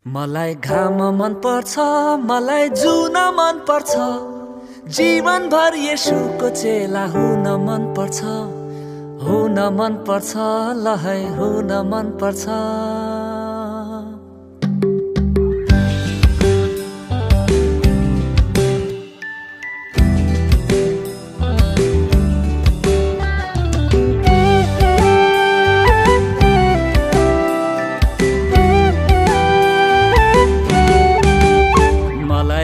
मलाई घाम मन पर्छ, मलाई जुन मन पर्छ, जीवनभर येशूको चेला हुन मन पर्छ, हुन मन पर्छ, लहै हुन मन पर्छ।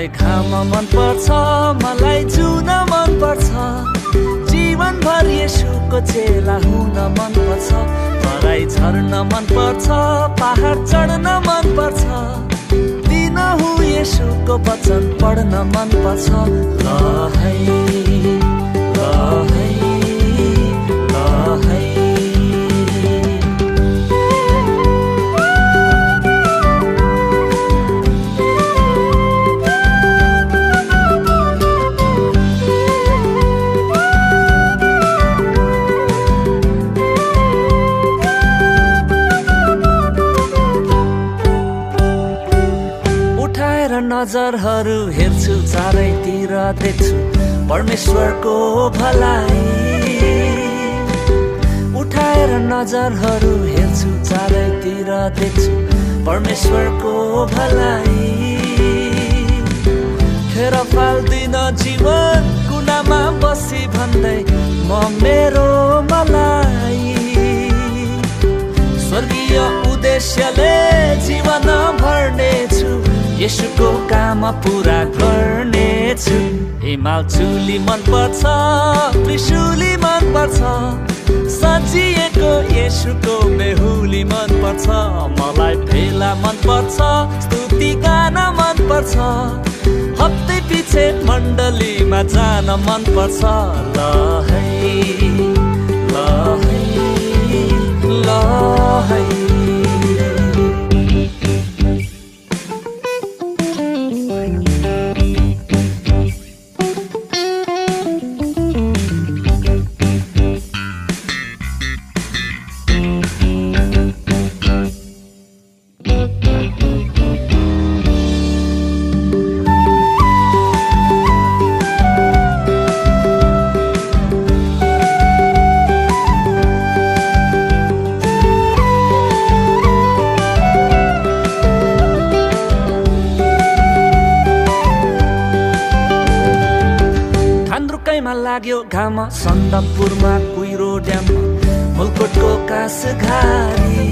घाम मन पर्छ, मलाई जुन मन पर्छ, जीवनभर येशूको चेला हुन मन पर्छ। मलाई झर्न मन पर्छ, पहाड चढ्न मन पर्छ, दिनहु येशूको वचन पढ्न मन पर्छ। लहै लहै लहै नजरहरू हेर्छु, चारैतिर देख्छु परमेश्वरको भलाइ। उठाएर नजरहरू हेर्छु, चारैतिर देख्छु परमेश्वरको भलाइ। खेर फाल्दिन जीवन कुनामा बसी भन्दै म मेरो मलाई स्वर्गीय उद्देश्यले जीवन भर्नेछु, येशूको काम पुरा गर्नेछु। हिमाल चुली मन पर्छ, त्रिशूली मन पर्छ, सजिएको येशूको बेहुली मन पर्छ। मलाई भेला मन पर्छ, स्तुति गान मन पर्छ, हप्तै पछि मण्डलीमा जान मन पर्छ। लहै लहै लहै लाग्यो घाम, सन्दकपुरमा कुहिरो ड्याममा मुलकोटको कास घारी।